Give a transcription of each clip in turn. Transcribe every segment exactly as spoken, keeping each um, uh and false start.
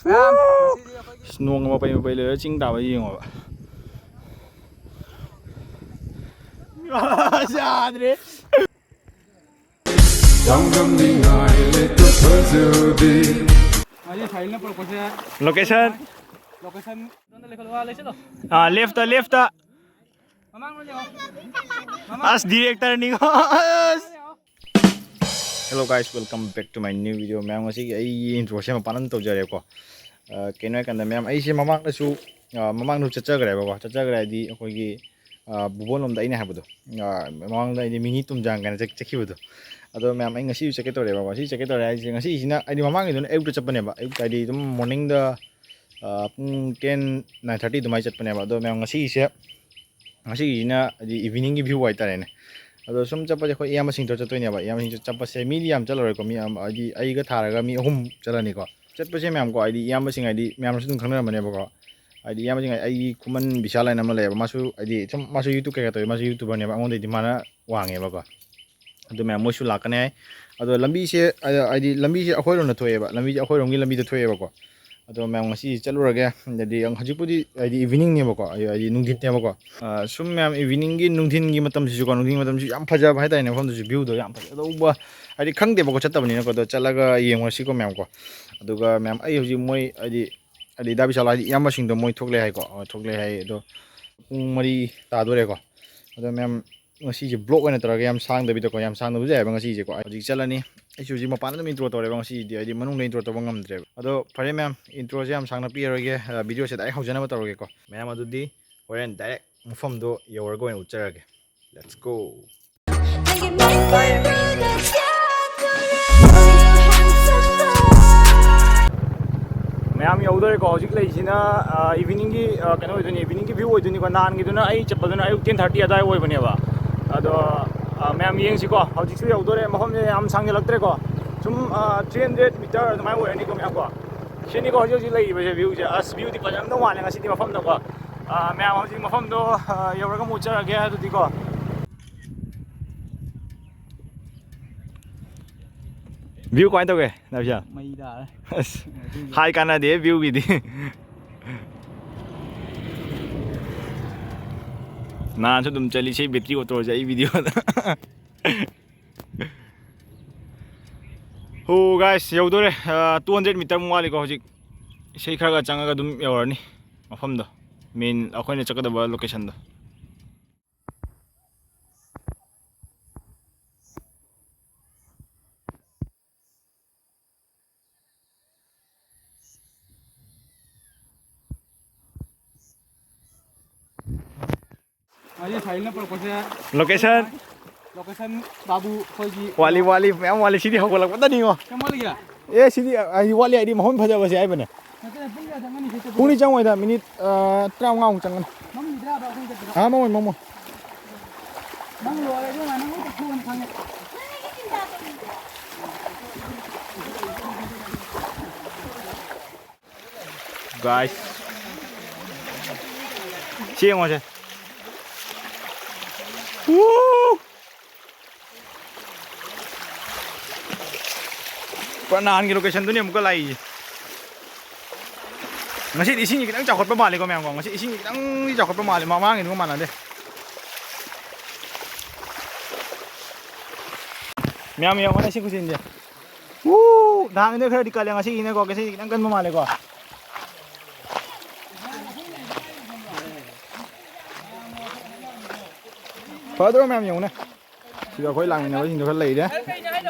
ꯑꯁ, ꯅꯣꯡ ꯃꯄꯩ ꯃꯄꯩ ꯂꯩꯔ ꯆꯤꯡ ꯇꯥꯕ ꯌꯦꯡꯉꯣꯕ꯫ ꯌꯥꯗ꯭ꯔꯦ꯫ ꯂꯣꯀꯦꯁꯟ꯫ ꯂꯣꯀꯦꯁꯟ ꯂꯣꯝꯗ ꯂꯩꯈꯠꯂꯣ꯫ ꯑꯥ, ꯂꯦꯐꯇ, ꯂꯦꯐꯇ꯫ ꯃꯃꯥꯡ ꯂꯣꯝꯗ ꯌꯦꯡꯉꯣ꯫ ꯃꯃꯥꯡ꯫ ꯑꯁ, ꯗꯤꯔꯦꯛꯇꯔꯅꯤꯀꯣ꯫ ꯑꯁ꯫ ꯂꯣꯝꯗ ꯌꯦꯡꯉꯣ꯫ Hello guys, welcome back to my new video. ꯃꯌꯥꯝ, ꯉꯁꯤꯒꯤ ꯑꯩꯒꯤ intro ꯁꯦ ꯃꯄꯥꯟ ꯑꯃ ꯇꯧꯖꯔꯦꯀꯣ꯫ ꯑ, ꯀꯩꯅꯣ ꯍꯥꯏꯀꯥꯟꯗ, ꯃꯌꯥꯝ, ꯑꯩꯁꯦ ꯃꯃꯥꯡꯗꯁꯨ, ꯑ, ꯃꯃꯥꯡꯗꯁꯨ ꯆꯠꯆꯈ꯭ꯔꯦꯕꯀꯣ꯫ ꯆꯠꯆꯈ꯭ꯔꯦ ꯍꯥꯏꯗꯤ ꯑꯩꯈꯣꯏꯒꯤ, ꯑ, ꯕꯨꯕꯣꯟ ꯂꯣꯝꯗ ꯑꯩꯅ ꯍꯥꯏꯕꯗꯣ, ꯑ, ꯃꯃꯥꯡꯗ ꯑꯩꯗꯤ ꯃꯤꯅꯤ ꯇꯨꯝꯖꯥꯡ ꯀꯥꯏꯅ ꯆꯠ-, ꯆꯠꯈꯤꯕꯗꯣ꯫ ꯑꯗꯣ ꯃꯌꯥꯝ, ꯑꯩ ꯉꯁꯤꯁꯨ ꯆꯠꯀꯦ ꯇꯧꯔꯦꯕꯀꯣ꯫ ꯉꯁꯤ ꯆꯠꯀꯦ ꯇꯧꯔꯦ ꯍꯥꯏꯁꯦ, ꯉꯁꯤꯁꯤꯅ ꯑꯩꯗꯤ ꯃꯃꯥꯡꯒꯤꯗꯨꯅ ꯑꯌꯨꯛꯇ ꯆꯠꯄꯅꯦꯕ꯫ ꯑꯌꯨꯛꯇ ꯍꯥꯏꯗꯤ ꯑꯗꯨꯝ morning ꯗ, ꯑ, ꯄꯨꯡ ten, nine thirty ꯑꯗꯨꯃꯥꯏꯅ ꯆꯠꯄꯅꯦꯕ꯫ ꯑꯗꯣ ꯃꯌꯥꯝ, ꯉꯁꯤꯁꯦ, ꯉꯁꯤꯒꯤꯁꯤꯅ ꯍꯥꯏꯗꯤ evening ꯒꯤ view ꯍꯥꯏꯇꯥꯔꯦꯅꯦ꯫ ꯑꯗꯣ ꯁꯨꯝ ꯆꯠꯄꯁꯦ ꯑꯩꯈꯣꯏ ꯏꯌꯥꯝꯕꯁꯤꯡꯗꯣ ꯆꯠꯇꯣꯏꯅꯦꯕ꯫ ꯏꯌꯥꯝꯕꯁꯤꯡ ꯆꯠꯄꯁꯦ ꯃꯤꯗꯤ ꯌꯥꯝ ꯆꯠꯂꯔꯣꯏꯀꯣ꯫ ꯃꯤ ꯌꯥꯝ, ꯍꯥꯏꯗꯤ ꯑꯩꯒ ꯊꯥꯔꯒ ꯃꯤ ꯑꯍꯨꯝ ꯆꯠꯂꯅꯤꯀꯣ꯫ ꯆꯠꯄꯁꯦ ꯃꯌꯥꯝꯀꯣ, ꯍꯥꯏꯗꯤ ꯏꯌꯥꯝꯕꯁꯤꯡ, ꯍꯥꯏꯗꯤ ꯃꯌꯥꯝꯅꯁꯨ ꯑꯗꯨꯝ ꯈꯪꯅꯔꯝꯃꯅꯦꯕꯀꯣ꯫ ꯍꯥꯏꯗꯤ ꯏꯌꯥꯝꯕꯁꯤꯡ, ꯑꯩꯒꯤ ꯈꯨꯃꯟ ꯕꯤꯁꯥꯜ ꯍꯥꯏꯅ ꯑꯃ ꯂꯩꯌꯦꯕ꯫ ꯃꯥꯁꯨ ꯍꯥꯏꯗꯤ ꯁꯨꯝ ꯃꯥꯁꯨ YouTube ꯀꯩꯀꯥ ꯇꯧꯋꯦ꯫ ꯃꯥꯁꯨ YouTuber ꯅꯦꯕ꯫ ꯑꯩꯉꯣꯟꯗꯩꯗꯤ ꯃꯥꯅ ꯋꯥꯡꯉꯦꯕꯀꯣ꯫ ꯑꯗꯨ ꯃꯌꯥꯝ ꯃꯣꯏꯁꯨ ꯂꯥꯛꯀꯅꯤ ꯍꯥꯏ꯫ ꯑꯗꯣ ꯂꯝꯕꯤꯁꯦ, ꯑ, ꯍꯥꯏꯗꯤ ꯂꯝꯕꯤꯁꯦ ꯑꯩꯈꯣꯏꯔꯣꯝꯗ ꯊꯣꯛꯑꯦꯕ꯫ ꯂꯝꯕꯤꯁꯦ ꯑꯩꯈꯣꯏꯔꯣꯝꯒꯤ ꯂꯝꯕꯤꯗ ꯊꯣꯛꯑꯦꯕꯀꯣ꯫ ꯑꯗꯣ ꯃꯌꯥꯝ ꯉꯁꯤ ꯆꯠꯂꯨꯔꯒꯦ꯫ ꯑꯗꯩꯗꯤ ꯍꯧꯖꯤꯛꯄꯨꯗꯤ ꯍꯥꯏꯗꯤ evening ꯅꯦꯕꯀꯣ, ꯍꯥꯏꯗꯤ, ꯍꯥꯏꯗꯤ ꯅꯨꯡꯊꯤꯟꯅꯦꯕꯀꯣ꯫ ꯑ, ꯁꯨꯝ ꯃꯌꯥꯝ evening ꯒꯤ ꯅꯨꯡꯊꯤꯟꯒꯤ ꯃꯇꯝꯁꯤꯁꯨꯀꯣ, ꯅꯨꯡꯊꯤꯟꯒꯤ ꯃꯇꯝꯁꯤꯁꯨ ꯌꯥꯝ ꯐꯖꯕ ꯍꯥꯏꯇꯥꯔꯦꯅꯦ꯫ ꯃꯐꯝꯗꯨꯁꯨ view ꯗꯣ ꯌꯥꯝ ꯐꯖꯗꯧꯕ, ꯍꯥꯏꯗꯤ ꯈꯪꯗꯦꯕꯀꯣ, ꯆꯠꯇꯕꯅꯤꯅꯀꯣ꯫ ꯑꯗꯣ ꯆꯠꯂꯒ ꯌꯦꯡꯉꯨꯔꯁꯤꯀꯣ ꯃꯌꯥꯝꯀꯣ꯫ ꯑꯗꯨꯒ ꯃꯌꯥꯝ ꯑꯩ ꯍꯧꯖꯤꯛ ꯃꯣꯏ ꯍꯥꯏꯗꯤ ꯍꯥꯏꯗꯤ ꯗꯥ ꯕꯤꯁꯥꯜ ꯍꯥꯏꯗꯤ ꯏꯌꯥꯝꯕꯁꯤꯡꯗꯣ ꯃꯣꯏ ꯊꯣꯛꯂꯦ ꯍꯥꯏꯀꯣ, ꯑ, ꯊꯣꯛꯂꯦ ꯍꯥꯏ꯫ ꯑꯗꯣ ꯄꯨꯡ ꯃꯔꯤ ꯇꯥꯗꯣꯔꯦꯀꯣ꯫ ꯑꯗꯣ ꯃꯌꯥꯝ ꯉꯁꯤꯁꯦ vlog ꯑꯣꯏꯅ ꯇꯧꯔꯒ ꯌꯥꯝ ꯁꯥꯡꯗꯕꯤꯗꯀꯣ, ꯌꯥꯝ ꯁꯥꯡꯗꯕꯁꯨ ꯌꯥꯏꯑꯕ ꯉꯁꯤꯁꯦꯀꯣ꯫ ꯍꯧꯖꯤꯛ ꯆꯠꯂꯅꯤ꯫ ꯑꯩꯁꯨ ꯍꯧꯖꯤꯛ ꯃꯄꯥꯟꯗ ꯑꯗꯨꯝ intro ꯇꯧꯔꯦꯕ ꯉꯁꯤꯗꯤ, ꯍꯥꯏꯗꯤ ꯃꯅꯨꯡꯗ intro ꯇꯧꯕ ꯉꯝꯗ꯭ꯔꯦꯕ꯫ ꯑꯗꯣ ꯐꯔꯦ ꯃꯌꯥꯝ, intro ꯁꯦ ꯌꯥꯝ ꯁꯥꯡꯅ ꯄꯤꯔꯔꯣꯏꯒꯦ, ꯑ, video ꯁꯦ direct ꯍꯧꯖꯅꯕ ꯇꯧꯔꯒꯦꯀꯣ꯫ ꯃꯌꯥꯝ ꯑꯗꯨꯗꯤ ꯍꯣꯔꯦꯟ direct ꯃꯐꯝꯗꯣ ꯌꯧꯔꯒ ꯑꯣꯏꯅ ꯎꯠꯆꯔꯒꯦ꯫ Let's go. ꯃꯌꯥꯝ ꯌꯧꯗꯣꯔꯦꯀꯣ꯫ ꯍꯧꯖꯤꯛ ꯂꯩꯔꯤꯁꯤꯅ, ꯑ, evening ꯒꯤ, ꯑ, ꯀꯩꯅꯣ ꯑꯣꯏꯗꯣꯏꯅꯤ, evening ꯒꯤ view ꯑꯣꯏꯗꯣꯏꯅꯤꯀꯣ꯫ ꯅꯍꯥꯟꯒꯤꯗꯨꯅ ꯑꯩ ꯆꯠꯄꯗꯨꯅ ꯑꯌꯨꯛ ten thirty ꯑꯗꯨꯋꯥꯏ ꯑꯣꯏꯕꯅꯦꯕ꯫ ꯑꯗꯣ, ꯑ, ꯃꯌꯥꯝ ꯌꯦꯡꯁꯤꯀꯣ꯫ ꯍꯧꯖꯤꯛꯁꯨ ꯌꯧꯗꯣꯔꯦ꯫ ꯃꯐꯝꯁꯦ ꯌꯥꯝ ꯁꯥꯡꯖꯜꯂꯛꯇ꯭ꯔꯦꯀꯣ꯫ ꯁꯨꯝ, ꯑ, three hundred meter ꯑꯗꯨꯃꯥꯏꯅ ꯑꯣꯏꯔꯅꯤꯀꯣ ꯃꯌꯥꯝꯀꯣ꯫ ꯁꯤꯅꯤꯀꯣ ꯍꯧꯖꯤꯛ ꯍꯧꯖꯤꯛ ꯂꯩꯔꯤꯕꯁꯦ view ꯁꯦ꯫ ꯑꯁ, view ꯗꯤ ꯐꯖꯔꯝꯗꯧ ꯃꯥꯜꯂꯦ ꯉꯁꯤꯗꯤ ꯃꯐꯝꯗꯀꯣ꯫ ꯑ, ꯃꯌꯥꯝ ꯍꯧꯖꯤꯛ ꯃꯐꯝꯗꯣ, ꯑ, ꯌꯧꯔꯒ ꯑꯃꯨꯛ ꯎꯠꯆꯔꯒꯦ ꯑꯗꯨꯗꯤꯀꯣ꯫ View ꯀꯃꯥꯏꯅ ꯇꯧꯒꯦ, ꯅꯥꯎꯁꯤꯌꯥ? ꯃꯩ ꯇꯥꯔꯦ꯫ ꯑꯁ, ꯍꯥꯏ ꯀꯥꯟꯅꯗꯦ viewꯒꯤꯗꯤ꯫ ꯅꯍꯥꯟꯁꯨ ꯑꯗꯨꯝ ꯆꯠꯂꯤ ꯁꯤ battery auto ꯁꯦ ꯑꯩ videoꯗ꯫ ꯍꯣ guys, ꯌꯧꯗꯣꯔꯦ꯫ ꯑꯥ, two hundred meter ꯃꯨꯛ ꯋꯥꯠꯂꯤꯀꯣ ꯍꯧꯖꯤꯛ꯫ ꯏꯁꯩ ꯈꯔꯒ ꯆꯪꯉꯒ ꯑꯗꯨꯝ ꯌꯧꯔꯅꯤ ꯃꯐꯝꯗꯣ, main ꯑꯩꯈꯣꯏꯅ ꯆꯠꯀꯗꯕ locationꯗꯣ꯫ ꯉꯁꯤ ꯁꯥꯏꯅ ꯄꯨꯔꯛꯄꯁꯦ꯫ Location꯫ Location ꯕꯥꯕꯨ ꯑꯩꯈꯣꯏꯒꯤ ꯋꯥꯠꯂꯤ, ꯋꯥꯠꯂꯤ, ꯃꯌꯥꯝ ꯋꯥꯠꯂꯤ꯫ ꯁꯤꯗꯤ ꯍꯧꯒꯠꯂꯛꯄꯗꯅꯤꯉꯣ꯫ ꯀꯌꯥꯝ ꯋꯥꯠꯂꯤꯒꯦ? ꯑꯦ, ꯁꯤꯗꯤ ꯑꯩ ꯋꯥꯠꯂꯤ ꯍꯥꯏꯗꯤ ꯃꯐꯝ ꯐꯖꯕꯁꯦ ꯍꯥꯏꯕꯅꯦ꯫ ꯅꯠꯇꯦ, ꯄꯨꯡ ꯀꯌꯥ ꯆꯪꯒꯅꯤ ꯁꯤ ꯆꯠꯄꯗ? ꯄꯨꯡꯗꯤ ꯆꯪꯉꯣꯏꯗ, minute, ꯑ, ꯇꯔꯥꯃꯉꯥꯃꯨꯛ ꯆꯪꯒꯅꯤ꯫ ꯃꯝꯈꯤꯗ꯭ꯔꯥꯕ ꯑꯩꯈꯣꯏ ꯆꯠꯄꯗ? ꯑꯥ, ꯃꯝꯃꯣꯏ, ꯃꯝꯃꯣꯏ꯫ ꯅꯪ ꯂꯣꯏꯔꯦ ꯏꯕꯦꯝꯃ, ꯅꯪ ꯂꯣꯏ ꯇꯧꯊꯣꯛꯑꯅꯤ ꯈꯪꯉꯦ꯫ Guys, ꯁꯤ ꯌꯦꯡꯉꯣꯁꯦ꯫ ꯋꯨ! ꯄꯨꯔꯥ ꯅꯍꯥꯟꯒꯤ locationꯗꯨꯅꯤ ꯑꯃꯨꯛꯀ ꯂꯥꯛꯏꯁꯦ꯫ ꯉꯁꯤꯗꯤ ꯏꯁꯤꯡꯁꯤ ꯈꯤꯇꯪ ꯆꯥꯎꯈꯠꯄ ꯃꯥꯜꯂꯤꯀꯣ, ꯃꯌꯥꯝ ꯀꯣ? ꯉꯁꯤ ꯏꯁꯤꯡꯁꯤ ꯈꯤꯇꯪꯗꯤ ꯆꯥꯎꯈꯠꯄ ꯃꯥꯜꯂꯤ, ꯃꯃꯥꯡꯒꯤꯗꯨꯒ ꯃꯥꯟꯅꯗꯦ꯫ ꯃꯌꯥꯝ ꯌꯦꯡꯉꯣꯅꯦ ꯁꯤ ꯈꯨꯆꯦꯟꯁꯦ꯫ ꯋꯨ! ꯅꯍꯥꯟꯒꯤꯗꯨꯅ ꯈꯔꯗꯤ ꯀꯜꯂꯦ, ꯉꯁꯤꯒꯤꯅꯀꯣ, ꯉꯁꯤꯗꯤ ꯈꯤꯇꯪ ꯀꯟꯕ ꯃꯥꯜꯂꯦꯀꯣ꯫ ꯐꯗ꯭ꯔꯣ ꯃꯌꯥꯝ ꯌꯦꯡꯉꯨꯅꯦ꯫ ꯁꯤꯗ ꯑꯩꯈꯣꯏ ꯂꯥꯛꯃꯤꯟꯅꯕꯁꯤꯡꯗꯣ ꯈꯔ ꯂꯩꯔꯦ꯫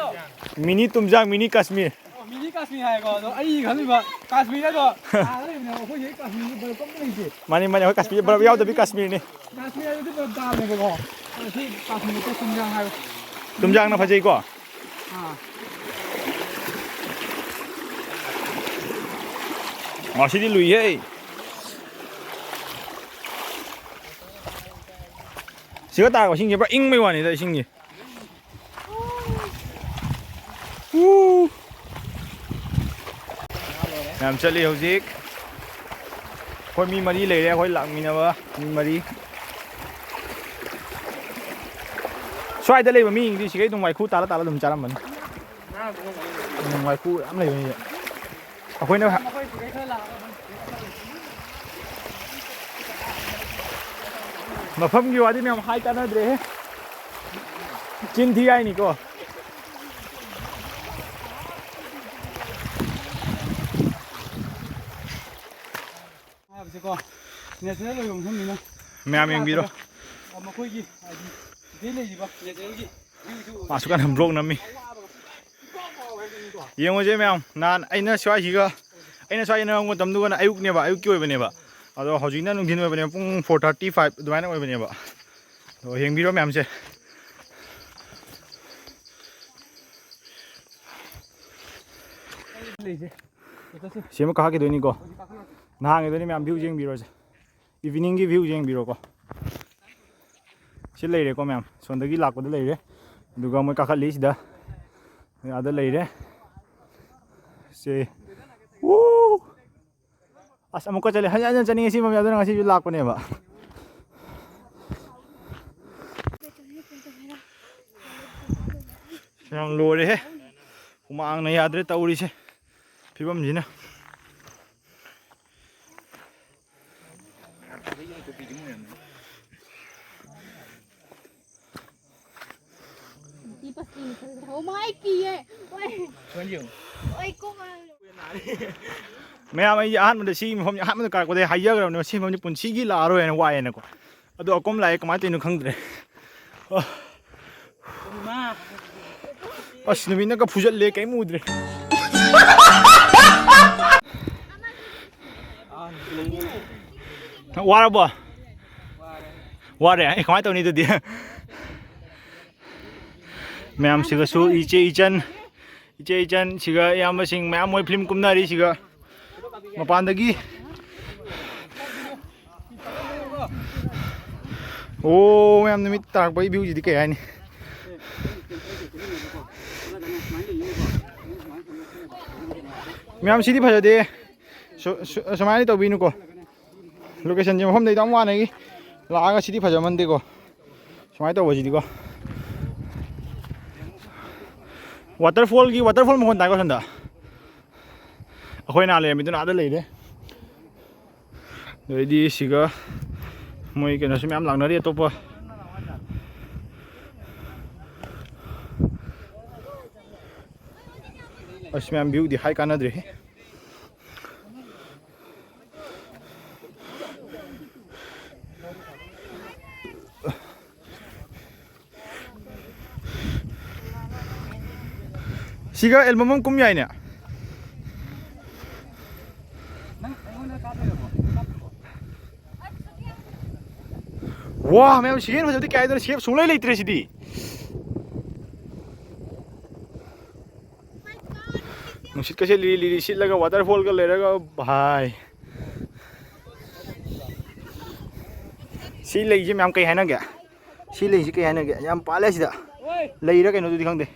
Mini ꯇꯨꯝꯖꯥꯡ, mini Kashmir. ꯑꯣ, mini ꯀꯥꯁꯃꯤꯔ ꯍꯥꯏꯀꯣ꯫ ꯑꯗꯣ ꯑꯩ ꯈꯜꯂꯤꯕ ꯀꯥꯁꯃꯤꯔ ꯑꯗꯣ ꯑꯥꯗ ꯂꯩꯕꯅꯦ, ꯑꯩꯈꯣꯏꯁꯦ ꯀꯥꯁꯃꯤꯔꯒꯤ ꯕꯔꯐ ꯑꯝꯇ ꯂꯩꯇꯦ꯫ ꯃꯥꯅꯤ, ꯃꯥꯅꯤ, ꯑꯩꯈꯣꯏ ꯀꯥꯁꯃꯤꯔ ꯕꯔꯐ ꯌꯥꯎꯗꯕꯤ ꯀꯥꯁꯃꯤꯔꯅꯤ꯫ ꯀꯥꯁꯃꯤꯔ ꯑꯗꯨꯗꯤ ꯕꯔꯐ ꯇꯥꯕꯅꯦꯕꯀꯣ꯫ ꯑꯗꯣ ꯁꯤ ꯀꯥꯁꯃꯤꯔ ꯅꯠꯇꯦ, ꯇꯨꯝꯖꯥꯡ ꯍꯥꯏꯕ꯫ ꯇꯨꯝꯖꯥꯡꯅ ꯐꯖꯩꯀꯣ꯫ ꯑꯥ꯫ ꯉꯁꯤꯗꯤ ꯂꯨꯏꯍꯦ꯫ ꯁꯤꯒ ꯇꯥꯔꯛꯄ ꯏꯁꯤꯡꯁꯦ ꯄꯨꯔꯥ ꯏꯪꯕꯩ ꯋꯥꯅꯤꯗ, ꯏꯁꯤꯡꯁꯦ꯫ ꯎ꯫ ꯌꯥꯝ ꯆꯠꯂꯤ ꯍꯧꯖꯤꯛ꯫ ꯑꯩꯈꯣꯏ ꯃꯤ ꯃꯔꯤ ꯂꯩꯔꯦ, ꯑꯩꯈꯣꯏ ꯂꯥꯛꯃꯤꯟꯅꯕ ꯃꯤ ꯃꯔꯤ꯫ ꯁ꯭ꯋꯥꯏꯗ ꯂꯩꯕ ꯃꯤꯁꯤꯡꯗꯤ ꯁꯤꯈꯩ ꯑꯗꯨꯝ ꯋꯥꯏꯈꯨ ꯇꯥꯔ ꯇꯥꯔ ꯑꯗꯨꯝ ꯆꯥꯔꯝꯕꯅꯤ꯫ ꯎꯝ, ꯋꯥꯏꯈꯨ ꯌꯥꯝ ꯂꯩꯕꯅꯤ꯫ ꯑꯩꯈꯣꯏꯅ ꯃꯐꯝꯒꯤ ꯋꯥꯗꯤ ꯃꯌꯥꯝ ꯍꯥꯏ ꯀꯥꯟꯅꯗ꯭ꯔꯦꯍꯦ꯫ ꯆꯤꯟ ꯊꯤ ꯍꯥꯏꯅꯤꯀꯣ꯫ ꯍꯥꯏꯕꯁꯦꯀꯣ, natural ꯑꯣꯏꯕ ꯃꯐꯝꯅꯤꯅ꯫ ꯃꯌꯥꯝ ꯌꯦꯡꯕꯤꯔꯣ꯫ ꯃꯈꯣꯏꯒꯤ ꯍꯥꯏꯗꯤ ꯁꯤꯗꯩ ꯂꯩꯔꯤꯕ natural ꯒꯤ view ꯗꯨ ꯃꯥꯁꯨ ꯀꯟꯅ vlog ꯅꯝꯃꯤ꯫ ꯌꯦꯡꯉꯨꯁꯦ ꯃꯌꯥꯝ, ꯅꯍꯥꯟ ꯑꯩꯅ ꯁ꯭ꯋꯥꯏꯁꯤꯒ, ꯑꯩꯅ ꯁ꯭ꯋꯥꯏꯗ ꯅꯝꯃꯛꯄ ꯃꯇꯝꯗꯨꯒꯅ ꯑꯌꯨꯛꯅꯦꯕ, ꯑꯌꯨꯛꯀꯤ ꯑꯣꯏꯕꯅꯦꯕ꯫ ꯑꯗꯣ ꯍꯧꯖꯤꯛꯅ ꯅꯨꯡꯊꯤꯟ ꯑꯣꯏꯕꯅꯦꯕ, ꯄꯨꯡ four thirty, five ꯑꯗꯨꯃꯥꯏꯅ ꯑꯣꯏꯕꯅꯦꯕ꯫ ꯑꯗꯣ ꯌꯦꯡꯕꯤꯔꯣ ꯃꯌꯥꯝꯁꯦ꯫ ꯂꯩꯁꯦ꯫ ꯁꯤꯃ ꯀꯥꯈꯠꯈꯤꯗꯣꯏꯅꯤꯀꯣ꯫ ꯅꯍꯥꯟꯒꯤꯗꯨꯅꯤ ꯃꯌꯥꯝ, view ꯌꯦꯡꯕꯤꯔꯣꯁꯦ꯫ Evening ꯒꯤ view ꯌꯦꯡꯕꯤꯔꯣꯀꯣ꯫ ꯁꯤ ꯂꯩꯔꯦꯀꯣ ꯃꯌꯥꯝ, ꯁꯣꯝꯗꯒꯤ ꯂꯥꯛꯄꯗ ꯂꯩꯔꯦ꯫ ꯑꯗꯨꯒ ꯃꯣꯏ ꯀꯥꯈꯠꯂꯤ ꯁꯤꯗ꯫ ꯑꯥꯗ ꯂꯩꯔꯦ꯫ ꯁꯦ꯫ ꯋꯨ! ꯑꯁ, ꯑꯃꯨꯛꯀ ꯆꯠꯂꯦ꯫ ꯍꯟꯖꯟ ꯍꯟꯖꯟ ꯆꯠꯅꯤꯡꯉꯦ ꯁꯤ ꯃꯐꯝꯁꯦ꯫ ꯑꯗꯨꯅ ꯉꯁꯤꯁꯨ ꯂꯥꯛꯄꯅꯦꯕ꯫ ꯌꯥꯝ ꯂꯣꯏꯔꯦꯍꯦ꯫ ꯍꯨꯃꯥꯡꯅ ꯌꯥꯗ꯭ꯔꯦ ꯇꯧꯔꯤꯁꯦ꯫ ꯐꯤꯕꯝꯁꯤꯅ꯫ E ꯄꯁꯂꯤ nickel ꯔꯍꯥ꯫ ꯑꯣ ꯃꯥꯏ, ꯀꯤꯌꯦ꯫ ꯑꯣꯏ꯫ ꯑꯣꯏ, ꯀꯣꯛ ꯉꯥꯎꯔꯦ꯫ ꯃꯌꯥꯝ, ꯑꯩꯁꯦ ꯑꯍꯥꯟꯕꯗ ꯁꯤ ꯃꯐꯝꯁꯦ ꯑꯍꯥꯟꯕꯗ ꯀꯥꯔꯛꯄꯗꯒꯤ ꯍꯥꯏꯖꯈ꯭ꯔꯕꯅꯦ, ꯁꯤ ꯃꯐꯝꯁꯦ ꯄꯨꯟꯁꯤꯒꯤ ꯂꯥꯛꯑꯔꯣꯏ ꯍꯥꯏꯅ ꯋꯥꯏꯌꯦꯅꯀꯣ꯫ ꯑꯗꯣ ꯑꯀꯣꯝ ꯂꯥꯛꯑꯦ, ꯀꯃꯥꯏꯅ ꯇꯧꯔꯤꯅꯣ ꯈꯪꯗ꯭ꯔꯦ꯫ ꯑ꯫ ꯑꯁ, ꯅꯨꯃꯤꯠꯅꯒ ꯐꯨꯖꯜꯂꯦ, ꯀꯩꯝ ꯎꯗ꯭ꯔꯦ꯫ ꯋꯥꯔꯕꯣ? ꯋꯥꯔꯦ꯫ ꯑꯦ, ꯀꯃꯥꯏꯅ ꯇꯧꯅꯤ ꯑꯗꯨꯗꯤ? ꯃꯌꯥꯝꯁꯤꯒꯁꯨ ꯏꯆꯦ ꯏꯆꯟ, ꯏꯆꯦ ꯏꯆꯟ ꯁꯤꯒ ꯏꯌꯥꯝꯕꯁꯤꯡ ꯃꯌꯥꯝ ꯃꯣꯏ ꯐꯤꯂꯝ ꯀꯨꯝꯅꯔꯤ ꯁꯤꯒ ꯃꯄꯥꯟꯗꯒꯤ꯫ ꯑꯣ, ꯃꯌꯥꯝ ꯅꯨꯃꯤꯠ ꯇꯥꯔꯛꯄꯒꯤ viewꯁꯤꯗꯤ ꯀꯩ ꯍꯥꯏꯅꯤ? ꯃꯌꯥꯝ ꯁꯤꯗꯤ ꯐꯖꯗꯦ꯫ ꯁꯨ-, ꯁꯨ-, ꯁꯨꯃꯥꯏꯅ ꯇꯧꯕꯤꯅꯨꯀꯣ꯫ Locationꯁꯦ ꯃꯐꯝꯗꯩꯗ ꯌꯥꯝ ꯋꯥꯅ ꯂꯥꯛꯑꯒ ꯁꯤꯗꯤ ꯐꯖꯃꯟꯗꯦꯀꯣ꯫ ꯁꯨꯃꯥꯏꯅ ꯇꯧꯕꯁꯤꯗꯤꯀꯣ꯫ Waterfallꯒꯤ, waterfall ꯃꯈꯣꯟ ꯇꯥꯏꯀꯣ ꯁꯣꯝꯗ? ꯑꯩꯈꯣꯏ ꯅꯍꯥꯟ ꯂꯩꯔꯝꯃꯤꯗꯨꯅ ꯑꯥꯗ ꯂꯩꯔꯦ꯫ ꯑꯗꯩꯗꯤ ꯁꯤꯒ ꯃꯣꯏ ꯀꯩꯅꯣꯁꯨ ꯃꯌꯥꯝ ꯂꯥꯛꯅꯔꯤ ꯑꯇꯣꯞꯄ꯫ ꯑꯁ, ꯃꯌꯥꯝ viewꯗꯤ ꯍꯥꯏ ꯀꯥꯟꯅꯗ꯭ꯔꯦꯍꯦ꯫ ꯁꯤꯒ album ꯑꯃ ꯀꯨꯝ ꯌꯥꯏꯅꯦ꯫ ꯋꯥ, ꯃꯌꯥꯝ ꯁꯤꯒꯤ ꯍꯦꯟꯅ ꯐꯖꯕꯗꯤ ꯀꯌꯥ ꯂꯩꯗꯣꯏꯅꯣ? ꯁꯦꯞ ꯁꯨꯡꯂꯩ ꯂꯩꯇ꯭ꯔꯦ ꯁꯤꯗꯤ꯫ ꯅꯨꯡꯁꯤꯠꯀꯁꯦ ꯂꯤꯔꯤ ꯂꯤꯔꯤ ꯁꯤꯠꯂꯒ waterfallꯒ ꯂꯩꯔꯒ ꯚꯥꯏ꯫ ꯁꯤ ꯂꯩꯁꯦ ꯃꯌꯥꯝ ꯀꯩ ꯍꯥꯏꯅꯒꯦ? ꯁꯤ ꯂꯩꯁꯦ ꯀꯩ ꯍꯥꯏꯅꯒꯦ? ꯌꯥꯝ ꯄꯥꯜꯂꯦ ꯁꯤꯗ꯫ ꯂꯩꯔ ꯀꯩꯅꯣꯗꯨꯗꯤ ꯈꯪꯗꯦ꯫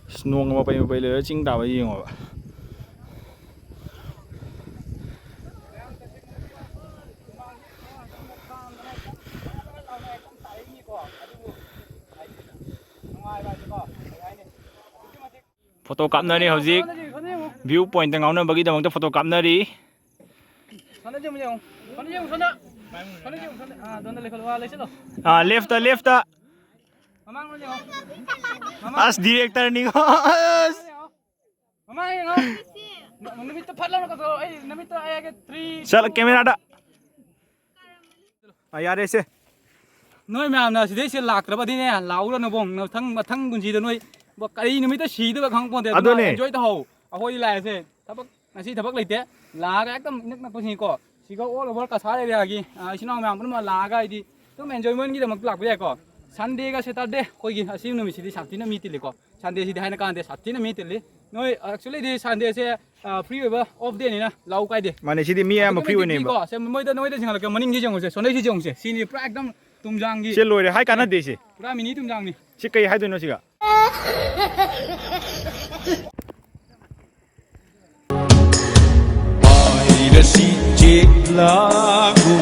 ꯑꯁ, ꯅꯣꯡꯒ ꯃꯄꯩ ꯃꯄꯩ ꯂꯩꯔ ꯆꯤꯡ ꯇꯥꯕ ꯌꯦꯡꯉꯣꯕ꯫ Photo ꯀꯥꯞꯅꯔꯤ ꯍꯧꯖꯤꯛ꯫ View pointꯇ ꯉꯥꯎꯅꯕꯒꯤꯗꯃꯛꯇ photo ꯀꯥꯞꯅꯔꯤ꯫ ꯁꯣꯝꯗ ꯌꯦꯡꯉꯨ, ꯌꯦꯡꯉꯨ꯫ ꯁꯣꯝꯗ ꯌꯦꯡꯉꯨ, ꯁꯣꯝꯗ꯫ ꯁꯣꯝꯗ ꯌꯦꯡꯉꯨ, ꯁꯣꯝꯗ꯫ ꯑꯥ, ꯑꯗꯣꯝꯗ ꯂꯩꯈꯠꯂꯣ, ꯑꯥ, ꯂꯩꯁꯤꯜꯂꯣ꯫ ꯑꯥ, leftꯇ, leftꯇ꯫ ꯃꯃꯥꯡꯂꯣꯝ ꯌꯦꯡꯉꯣ꯫ ꯃꯃꯥꯡ꯫ ꯑꯁ, directorꯅꯤꯀꯣ꯫ ꯑꯁ꯫ ꯃꯃꯥꯡ ꯌꯦꯡꯉꯣ꯫ ꯅꯨꯃꯤꯠꯇꯣ ꯐꯠ ꯂꯥꯎꯅ ꯀꯛꯊꯣꯛꯑꯣ꯫ ꯑꯩ ꯅꯨꯃꯤꯠꯇꯣ ꯑꯩ ꯍꯥꯏꯒꯦ, three, ꯆꯠꯂꯣ, two, cameraꯗ꯫ ꯑꯥ, ꯌꯥꯔꯦꯁꯦ꯫ ꯅꯣꯏ ꯃꯌꯥꯝꯅ ꯁꯤꯗꯩꯁꯦ ꯂꯥꯛꯇ꯭ꯔꯕꯗꯤꯅꯦ, ꯂꯥꯛꯎꯔꯅꯨꯕꯣ꯫ ꯃꯊꯪ, ꯃꯊꯪ ꯄꯨꯟꯁꯤꯗ ꯅꯣꯏ ꯕꯣ, ꯀꯔꯤ ꯅꯨꯃꯤꯠꯇ ꯁꯤꯗꯣꯏꯕ ꯈꯪꯄꯣꯟꯇꯦ꯫ ꯑꯗꯨꯅ ꯑꯗꯨꯅꯦ꯫ Enjoy ꯇꯧꯍꯧ꯫ ꯑꯩꯈꯣꯏꯗꯤ ꯂꯥꯛꯑꯦꯁꯦ꯫ ꯊꯕꯛ, ꯉꯁꯤ ꯊꯕꯛ ꯂꯩꯇꯦ꯫ ꯂꯥꯛꯑꯒ ꯍꯦꯛꯇ ꯏꯅꯛ ꯅꯛꯄꯁꯤꯅꯤꯀꯣ꯫ ꯁꯤꯒ all over ꯀꯁꯥꯔ areaꯒꯤ, ꯑꯥ, ꯏꯆꯤꯟ ꯏꯅꯥꯎ ꯃꯌꯥꯝ ꯄꯨꯝꯅꯃꯛ ꯂꯥꯛꯑꯒ ꯍꯥꯏꯗꯤ ꯑꯗꯨꯝ enjoymentꯒꯤꯗꯃꯛꯇ ꯂꯥꯛꯄ ꯌꯥꯏꯀꯣ꯫ Sundayꯒ Saturday ꯑꯩꯈꯣꯏꯒꯤ ꯑꯁꯤ ꯅꯨꯃꯤꯠꯁꯤꯗꯤ ꯁꯥꯊꯤꯅ ꯃꯤ ꯇꯤꯜꯂꯤꯀꯣ꯫ Sundayꯁꯤꯗꯤ ꯍꯥꯏꯅ ꯀꯥꯟꯗꯦ, ꯁꯥꯊꯤꯅ ꯃꯤ ꯇꯤꯜꯂꯤ꯫ ꯅꯣꯏ, actuallyꯗꯤ Sundayꯁꯦ, ꯑꯥ, free ꯑꯣꯏꯕ off dayꯅꯤꯅ ꯂꯥꯛꯎ ꯀꯥꯏꯗꯦ꯫ ꯃꯥꯅꯦ, ꯁꯤꯗꯤ ꯃꯤ ꯑꯌꯥꯝꯕ ꯑꯗꯨꯛꯀꯤ free ꯃꯇꯤꯛ ꯑꯣꯏꯅꯩꯕ꯫ ꯐ꯭ꯔꯤꯀꯣ꯫ ꯁꯦ, ꯃꯣꯏꯗ, ꯅꯣꯏꯗ ꯆꯤꯡꯍꯜꯂꯛꯀꯦ, ꯃꯅꯤꯡꯁꯤ ꯌꯦꯡꯉꯨꯁꯦ, ꯁꯣꯝꯗꯩꯁꯤ ꯌꯦꯡꯉꯨꯁꯦ꯫ ꯁꯤꯅꯤ ꯄꯨꯔꯥ ꯑꯦꯛꯗꯝ ꯇꯨꯝꯖꯥꯡꯒꯤ꯫ ꯁꯤ ꯂꯣꯏꯔꯦ ꯍꯥꯏ ꯀꯥꯟꯅꯗꯦ ꯁꯤ꯫ ꯄꯨꯔꯥ mini ꯇꯨꯝꯖꯥꯡꯅꯤ꯫ ꯁꯤ ꯀꯩ ꯍꯥꯏꯗꯣꯏꯅꯣ ꯁꯤꯒ? ꯄꯥꯏꯔꯁꯤ ꯆꯦꯛꯂꯥꯒꯨꯝ꯫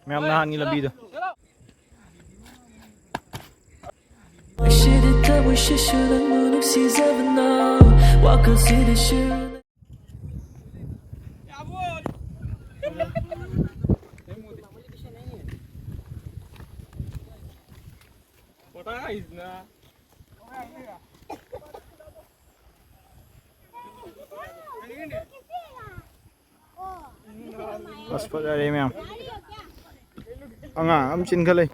ꯃꯌꯥꯝ ꯅꯍꯥꯟꯒꯤ ꯂꯝꯕꯤꯗꯣ꯫ ꯑꯁ, ꯐꯖꯔꯦ ꯃꯌꯥꯝ꯫ ꯑꯉꯥꯡ ꯑꯃ ꯆꯤꯟꯈꯠꯂꯛꯏ꯫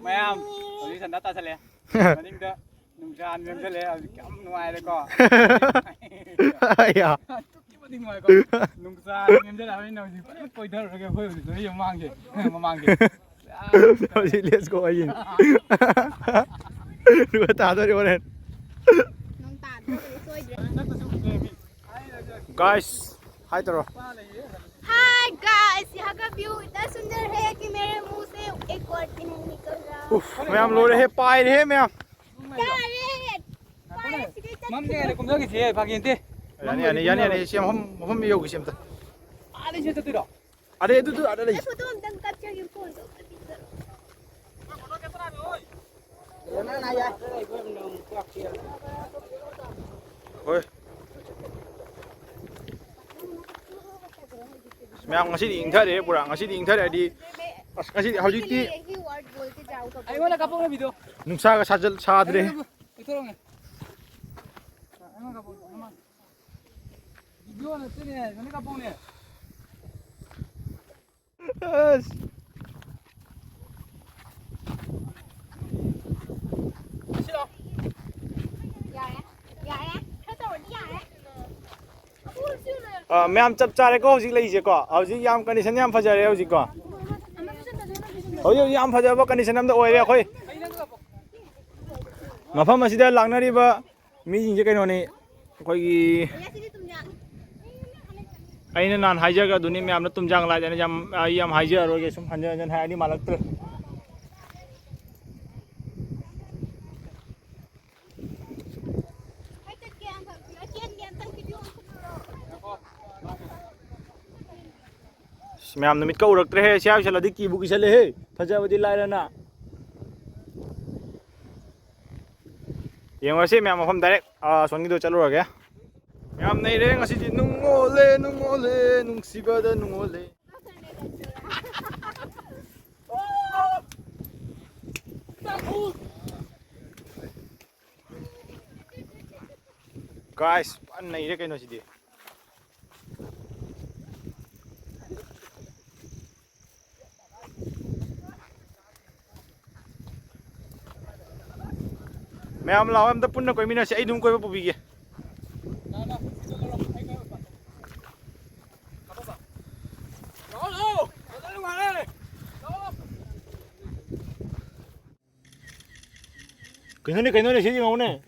ꯃꯌꯥꯝ, ꯍꯧꯖꯤꯛ ꯁꯟꯗꯥ ꯇꯥꯁꯜꯂꯦ꯫ ꯃꯅꯤꯡꯗ ꯅꯨꯡꯁꯥ ꯅꯦꯝꯁꯤꯜꯂꯦ꯫ ꯍꯧꯖꯤꯛ ꯌꯥꯝ ꯅꯨꯡꯉꯥꯏꯔꯦꯀꯣ꯫ ꯑꯌꯥ꯫ ꯑꯗꯨꯛꯀꯤ ꯃꯇꯤꯛ ꯅꯨꯡꯉꯥꯏꯀꯣ꯫ ꯅꯨꯡꯁꯥ ꯅꯦꯝꯁꯤꯜꯂꯛꯑꯕꯅꯤꯅ ꯍꯧꯖꯤꯛ ꯐꯖꯅ ꯀꯣꯏꯊꯔꯨꯔꯒꯦ꯫ ꯑꯩꯈꯣꯏ ꯍꯧꯖꯤꯛ ꯅꯣꯏ ꯃꯃꯥꯡꯁꯦ, ꯃꯃꯥꯡꯁꯦ꯫ ꯍꯧꯖꯤꯛ let's go ꯍꯥꯏꯁꯤꯅꯤ꯫ ꯑꯗꯨꯒ ꯇꯥꯗꯣꯔꯤ ꯍꯣꯔꯦꯟ꯫ ꯅꯣꯡ ꯇꯥꯗꯣꯔꯦ ꯁꯣꯏꯗ꯭ꯔꯦ꯫ Guys, hi ꯇꯧꯔꯣ꯫ Hi guys, यहाँ का view इतना सुंदर है कि मेरे मुंह से एक word भी नहीं निकल रहा। ꯎꯐ, ꯃꯌꯥꯝ ꯂꯣꯏꯔꯦꯍꯦ, ꯄꯥꯏꯔꯦꯍꯦ ꯃꯌꯥꯝ꯫ ꯌꯥꯔꯦ꯫ ꯄꯥꯏꯔꯁꯤꯗꯤ ꯆꯠꯈꯤꯗ꯭ꯔꯣ? ꯃꯝꯗꯦ, ꯀꯨꯝꯊꯈꯤꯁꯦ, ꯐꯥꯒꯤ ꯅꯠꯇꯦ꯫ ꯌꯥꯅꯤ, ꯌꯥꯅꯤ, ꯌꯥꯅꯤ, ꯌꯥꯅꯤ, ꯁꯤ ꯃꯐꯝ, ꯃꯐꯝ ꯌꯧꯈꯤꯁꯦ ꯑꯝꯇ꯫ ꯑꯥꯗꯩ ꯁꯤꯗ ꯆꯠꯇꯣꯏꯔꯣ? ꯑꯗꯩ ꯑꯗꯨꯗꯨ ꯑꯥꯗ ꯂꯩ꯫ ꯑꯩ ꯐꯣꯇꯣ ꯑꯝꯇꯪ ꯀꯥꯞꯆꯒꯦ, ꯐꯣꯟꯗꯣ ꯑꯝꯇ ꯄꯤꯖꯔꯣ꯫ ꯍꯣꯏ꯫ ꯑꯁ, ꯃꯌꯥꯝ, ꯉꯁꯤꯗꯤ ꯏꯪꯊꯔꯦ ꯄꯨꯔꯥ꯫ ꯉꯁꯤꯗꯤ ꯏꯪꯊꯔꯦ ꯍꯥꯏꯗꯤ, ꯑꯁ, ꯉꯁꯤꯗꯤ ꯍꯧꯖꯤꯛꯇꯤ ꯑꯩꯉꯣꯟꯗ ꯀꯥꯞꯄꯛꯎꯅꯦ ꯚꯤꯗꯤꯑꯣ꯫ ꯅꯨꯡꯁꯥꯒ ꯁꯥꯖꯜ-, ꯁꯥꯗ꯭ꯔꯦ꯫ ꯀꯣꯏꯊꯣꯔꯛꯎꯅꯦ꯫ ꯑꯩꯉꯣꯟꯗ ꯀꯥꯞꯄꯛꯎꯅꯦ꯫ ꯚꯤꯗꯤꯑꯣ ꯅꯠꯇꯦꯅꯦ, ꯑꯩꯉꯣꯟꯗ ꯀꯥꯞꯄꯛꯎꯅꯦ꯫ ꯑꯁ꯫ ꯌꯥꯔꯦ, ꯌꯥꯔꯦ, ꯈꯔ ꯇꯧꯔꯗꯤ ꯌꯥꯔꯦ꯫ ꯑꯥ, ꯃꯌꯥꯝ ꯆꯞ ꯆꯥꯔꯦꯀꯣ ꯍꯧꯖꯤꯛ ꯂꯩꯔꯤꯁꯦꯀꯣ꯫ ꯍꯧꯖꯤꯛ ꯌꯥꯝ condition ꯌꯥꯝ ꯐꯖꯔꯦ ꯍꯧꯖꯤꯛꯀꯣ꯫ ꯍꯧꯖꯤꯛ ꯍꯧꯖꯤꯛ ꯌꯥꯝ ꯐꯖꯕ condition ꯑꯝꯗ ꯑꯣꯏꯔꯦ ꯑꯩꯈꯣꯏ꯫ ꯃꯐꯝ ꯑꯁꯤꯗ ꯂꯥꯛꯅꯔꯤꯕ ꯃꯤꯁꯤꯡꯁꯦ ꯀꯩꯅꯣꯅꯤ, ꯑꯩꯈꯣꯏꯒꯤ ꯑꯩꯅ ꯅꯍꯥꯟ ꯍꯥꯏꯖꯈ꯭ꯔꯗꯨꯅꯤ ꯃꯌꯥꯝꯅ ꯇꯨꯝꯖꯥꯡ ꯂꯥꯏꯗꯅ ꯌꯥꯝ, ꯑꯩ ꯌꯥꯝ ꯍꯥꯏꯖꯔꯔꯣꯏꯒꯦ, ꯁꯨꯝ ꯍꯟꯖꯤꯟ ꯍꯟꯖꯤꯟ ꯍꯥꯏꯔꯗꯤ ꯃꯥꯜꯂꯛꯇ꯭ꯔꯦ꯫ ꯃꯌꯥꯝ ꯅꯨꯃꯤꯠꯀ ꯎꯔꯛꯇ꯭ꯔꯦꯍꯦ꯫ ꯁꯤ ꯌꯥꯎꯁꯜꯂꯗꯤ ꯀꯤꯕꯨ ꯀꯤꯁꯜꯂꯦꯍꯦ꯫ ꯐꯖꯕꯗꯤ ꯂꯥꯏꯔꯅ꯫ ꯌꯦꯡꯉꯨꯔꯁꯤ ꯃꯌꯥꯝ ꯃꯐꯝ direct, ꯑꯥ, ꯑꯁꯣꯝꯒꯤꯗꯣ ꯆꯠꯂꯨꯔꯒꯦ꯫ ꯌꯥꯝ ꯅꯩꯔꯦ ꯉꯁꯤꯗꯤ꯫ ꯅꯨꯡꯉꯣꯜꯂꯦ, ꯅꯨꯡꯉꯣꯜꯂꯦ, ꯅꯨꯡꯁꯤꯕꯗ ꯅꯨꯡꯉꯣꯜꯂꯦ꯫ Guys, ꯐꯖꯅ ꯅꯩꯔꯦ ꯀꯩꯅꯣ ꯁꯤꯗꯤ꯫ ꯃꯌꯥꯝ ꯂꯥꯛꯑꯣ, ꯑꯝꯇ ꯄꯨꯟꯅ ꯀꯣꯏꯃꯤꯟꯅꯁꯤ꯫ ꯑꯩ ꯑꯗꯨꯝ ꯀꯣꯏꯕ ꯄꯨꯕꯤꯒꯦ꯫ ꯀꯩꯅꯣꯅꯦ, ꯀꯩꯅꯣꯅꯦ, ꯁꯤ ꯌꯦꯡꯉꯨꯅꯦ꯫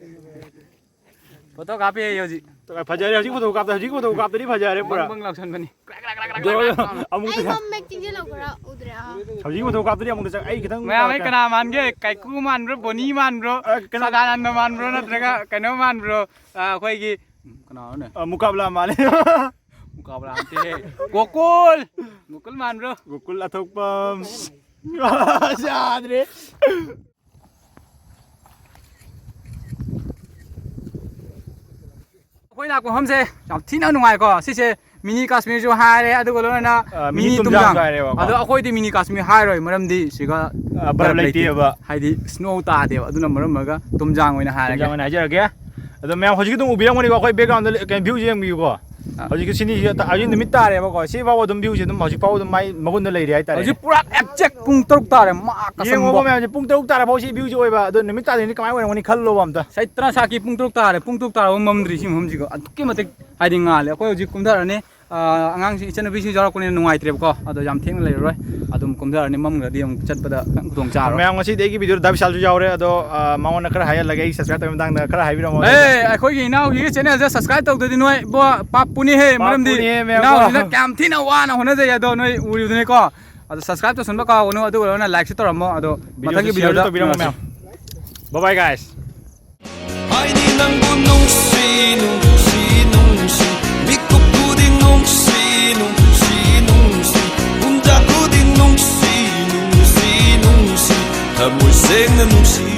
Photo ꯀꯥꯞꯄꯦ ꯑꯩ ꯍꯧꯖꯤꯛ꯫ ꯐꯖꯔꯦ, ꯍꯧꯖꯤꯛ photo ꯀꯥꯞꯇ, ꯍꯧꯖꯤꯛ photo ꯀꯥꯞꯇꯗꯤ ꯐꯖꯔꯦ ꯄꯨꯔꯥ꯫ ꯕꯪ ꯕꯪ ꯂꯥꯎꯁꯟꯕꯅꯤ꯫ ꯑꯗꯣ ꯑꯃꯨꯛ ꯑꯩ ꯃꯝꯃꯦ, ꯆꯤꯡꯁꯤꯜꯂꯛꯄ꯭ꯔꯥ ꯎꯗ꯭ꯔꯦ꯫ ꯑꯥ꯫ ꯍꯧꯖꯤꯛ photo ꯀꯥꯞꯇꯗꯤ ꯑꯃꯨꯛꯇ ꯆꯪ-, ꯑꯩ ꯈꯤꯇꯪ ꯃꯌꯥꯝ, ꯑꯩ ꯀꯩꯅꯣ ꯃꯥꯟꯒꯦ? ꯀꯥꯏꯀꯨ ꯃꯥꯟꯕ꯭ꯔꯣ, ꯕꯣꯅꯤ ꯃꯥꯟꯕ꯭ꯔꯣ, ꯑ, ꯀꯩꯅꯣ ꯁꯗꯥꯅꯟꯗ ꯃꯥꯟꯕ꯭ꯔꯣ, ꯅꯠꯇ꯭ꯔꯒ ꯀꯩꯅꯣ ꯃꯥꯟꯕ꯭ꯔꯣ? ꯑ, ꯑꯩꯈꯣꯏꯒꯤ, ꯀꯅꯥꯅꯣꯅꯦ? ꯑ, ꯃꯨꯀꯥꯕꯂꯥ ꯃꯥꯜꯂꯦ꯫ ꯃꯨꯀꯥꯕꯂꯥ ꯅꯠꯇꯦꯍꯦ꯫ ꯒꯣꯀꯨꯜ! ꯒꯣꯀꯨꯜ ꯃꯥꯟꯕ꯭ꯔꯣ? ꯒꯣꯀꯨꯜ ꯑꯊꯣꯛꯄꯝ꯫ ꯌꯥꯗ꯭ꯔꯦ꯫ ꯑꯩꯈꯣꯏ ꯂꯥꯛꯄ ꯃꯐꯝꯁꯦ ꯌꯥꯝ ꯊꯤꯅ ꯅꯨꯡꯉꯥꯏꯀꯣ꯫ ꯁꯤꯁꯦ mini ꯀꯥꯁꯃꯤꯔꯁꯨ ꯍꯥꯏꯔꯦ, ꯑꯗꯨꯒ ꯂꯣꯏꯅꯅ ꯑ, mini mini ꯇꯨꯝꯖꯥꯡꯁꯨ ꯇꯨꯝꯖꯥꯡ꯫ ꯍꯥꯏꯔꯦꯕꯀꯣ꯫ ꯑꯗꯣ ꯑꯩꯈꯣꯏꯗꯤ mini ꯀꯥꯁꯃꯤꯔ ꯍꯥꯏꯔꯣꯏ, ꯃꯔꯝꯗꯤ ꯁꯤꯒ ꯑ, ꯕꯔꯞ ꯕꯔꯞ ꯂꯩꯇꯦ꯫ ꯂꯩꯇꯦꯕ꯫ ꯍꯥꯏꯗꯤ snow ꯇꯥꯗꯦꯕ, ꯑꯗꯨꯅ ꯃꯔꯝ ꯑꯣꯏꯔꯒ ꯇꯨꯝꯖꯥꯡ ꯑꯣꯏꯅ ꯍꯥꯏꯔꯒꯦ꯫ ꯇꯨꯝꯖꯥꯡ ꯑꯣꯏꯅ ꯍꯥꯏꯖꯔꯒꯦ꯫ ꯑꯗꯣ ꯃꯌꯥꯝ ꯍꯧꯖꯤꯛꯀꯤ ꯑꯗꯨꯝ ꯎꯕꯤꯔꯝꯒꯅꯤꯀꯣ, ꯑꯩꯈꯣꯏ background ꯀꯩꯅꯣ viewꯁꯦ ꯌꯦꯡꯕꯤꯌꯨꯀꯣ꯫ ꯑ꯫ ꯍꯧꯖꯤꯛꯀꯤ ꯁꯤꯅꯤꯁꯤ ꯍꯧꯖꯤꯛ ꯅꯨꯃꯤꯠ ꯇꯥꯔꯦꯕꯀꯣ, ꯁꯤ ꯐꯥꯎꯕ ꯑꯗꯨꯝ viewꯁꯦ ꯑꯗꯨꯝ ꯍꯧꯖꯤꯛ ꯐꯥꯎꯕ ꯑꯗꯨꯝ ꯃꯥꯏ ꯃꯒꯨꯟꯗ ꯂꯩꯔꯤ ꯍꯥꯏꯇꯥꯔꯦ꯫ ꯍꯧꯖꯤꯛ ꯄꯨꯔꯥ exact ꯄꯨꯡ ꯇꯔꯨꯛ ꯇꯥꯔꯦ, ꯃꯥ ꯌꯦꯡꯉꯣꯕ ꯀꯁꯝꯕ꯫ ꯃꯌꯥꯝꯁꯦ, ꯄꯨꯡ ꯇꯔꯨꯛ ꯇꯥꯔꯐꯥꯎ ꯁꯤ viewꯁꯦ ꯑꯣꯏꯕ, ꯑꯗꯣ ꯅꯨꯃꯤꯠ ꯇꯥꯗꯣꯏꯅꯤ ꯀꯃꯥꯏꯅ ꯑꯣꯏꯔꯝꯒꯅꯤ ꯈꯜꯂꯣꯕ ꯑꯝꯇ꯫ ꯁꯥꯏ ꯇꯔꯥ ꯁꯥꯀꯤ ꯄꯨꯡ ꯇꯔꯨꯛ ꯇꯥꯔꯦ, ꯄꯨꯡ ꯇꯔꯨꯛ ꯇꯥꯔꯕ ꯃꯝꯗ꯭ꯔꯤ ꯁꯤ ꯃꯐꯝꯁꯤꯀꯣ, ꯑꯗꯨꯛꯀꯤ ꯃꯇꯤꯛ ꯍꯥꯏꯗꯤ ꯉꯥꯜꯂꯦ꯫ ꯑꯩꯈꯣꯏ ꯍꯧꯖꯤꯛ ꯀꯨꯝꯊꯔꯅꯤ꯫ ꯑꯥ, ꯑꯉꯥꯡꯁꯤꯡ, ꯏꯆꯟꯅꯨꯄꯤꯁꯤꯡꯁꯨ ꯌꯥꯎꯔꯛꯄꯅꯤꯅ ꯅꯨꯡꯉꯥꯏꯇ꯭ꯔꯦꯕꯀꯣ, ꯑꯗꯣ ꯌꯥꯝ ꯊꯦꯡꯅ ꯂꯩꯔꯔꯣꯏ꯫ ꯑꯗꯨꯝ ꯀꯨꯝꯊꯔꯅꯤ, ꯃꯝꯈ꯭ꯔꯗꯤ ꯑꯃꯨꯛ ꯆꯠꯄꯗ ꯈꯤꯇꯪ ꯈꯨꯗꯣꯡ ꯆꯥꯔꯣꯏ꯫ ꯃꯌꯥꯝ, ꯉꯁꯤꯗꯤ ꯑꯩꯒꯤ videoꯗ ꯗꯥ ꯕꯤꯁꯥꯜꯁꯨ ꯌꯥꯎꯔꯦ, ꯑꯗꯣ, ꯑꯥ, ꯃꯉꯣꯟꯗ ꯈꯔ ꯍꯥꯏꯍꯜꯂꯒꯦ ꯑꯩ subscribe ꯇꯧꯕꯒꯤ ꯃꯇꯥꯡꯗ ꯈꯔ ꯍꯥꯏꯕꯤꯔꯝꯃꯣ꯫ ꯑꯦ, ꯑꯩꯈꯣꯏꯒꯤ ꯏꯅꯥꯎꯒꯤ channelꯁꯦ subscribe ꯇꯧꯗ꯭ꯔꯗꯤ ꯅꯣꯏ ꯏꯕꯣ ꯄꯥꯞꯄꯨꯅꯤꯍꯦ, ꯃꯔꯝꯗꯤ ꯄꯥꯞꯄꯨꯅꯤꯍꯦ, ꯃꯌꯥꯝ ꯏꯅꯥꯎꯁꯤꯅ ꯀꯣ꯫ ꯀꯌꯥꯝ ꯊꯤꯅ ꯋꯥꯅ ꯍꯣꯠꯅꯖꯩ ꯑꯗꯣ ꯅꯣꯏ ꯎꯔꯤꯕꯗꯨꯅꯤꯀꯣ꯫ ꯑꯗꯣ subscribe ꯇꯧꯁꯟꯕ ꯀꯥꯎꯒꯅꯨ, ꯑꯗꯨꯒ ꯂꯣꯏꯅ likeꯁꯨ ꯇꯧꯔꯝꯃꯣ꯫ ꯑꯗꯣ videoꯁꯨ ꯃꯊꯪꯒꯤ shareꯁꯨ videoꯗ ꯇꯧꯕꯤꯔꯝꯃꯣ ꯎꯅꯔꯁꯤ꯫ ꯃꯌꯥꯝ꯫ Bye bye guys꯫ ꯍꯥꯏꯗꯤ ꯅꯪꯕꯨ ꯅꯨꯡꯁꯤ, ꯅꯨꯡꯁꯤ, ꯅꯨꯡꯁꯤ, ꯃꯤꯀꯨꯞ ꯈꯨꯗꯤꯡ ꯅꯨꯡꯁꯤ, ꯅꯨꯡꯁꯤ, ꯅꯨꯡꯁꯤ꯫ ꯊꯃꯣꯏ ꯁꯦꯡꯅ ꯅꯨꯡꯁꯤ